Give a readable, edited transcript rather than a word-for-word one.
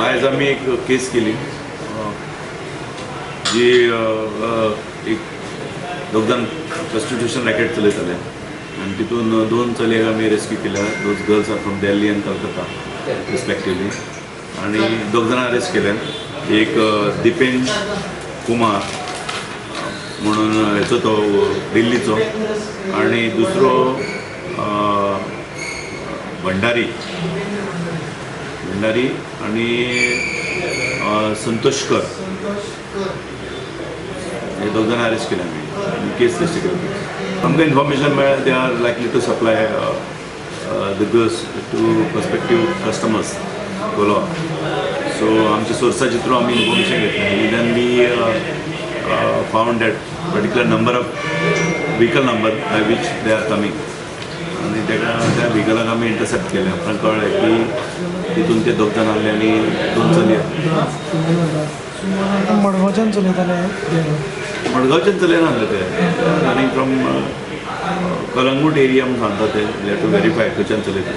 आयज आमी एक केस केली जी एक दोग जाण प्रोस्टिट्यूशन रॅकेट चलयताले आनी तितून दोन चलयांक आमी रेस्क्यू केल्या. Those girls are from Delhi आनी कलकत्ता रिस्पेक्टिवली आनी दोग जाणां अरेस्ट केल्या. एक दिपेन कुमार म्हणून हेचो तो दिल्लीचो आनी दुसरो भंडारी भंडारी आनी संतोषकर हे दोग जाणां अरेस्ट केले आमी आनी केस रजिस्टर केली. आमकां इन्फॉर्मेशन मेळ्ळें they are likely to supply the girls to prospective customers Colva. So आमच्या सोर्साचे थ्रू आमी इन्फॉर्मेशन घेतलें आनी then we found that particular number of vehicle number by which they are coming आनी तेका त्या व्हिकलाक आमी इंटरसेप्ट केलें. उपरांत कळ्ळें की तितून ते दोग जाण आहले आनी दोन चली. मडगांवच्यान चलयताले? मडगांवच्यान चलयना आहले ते आनी फ्रॉम कलंगूट एरिया म्हूण सांगता ते. टू व्हेरीफाय खंयच्यान चलयता.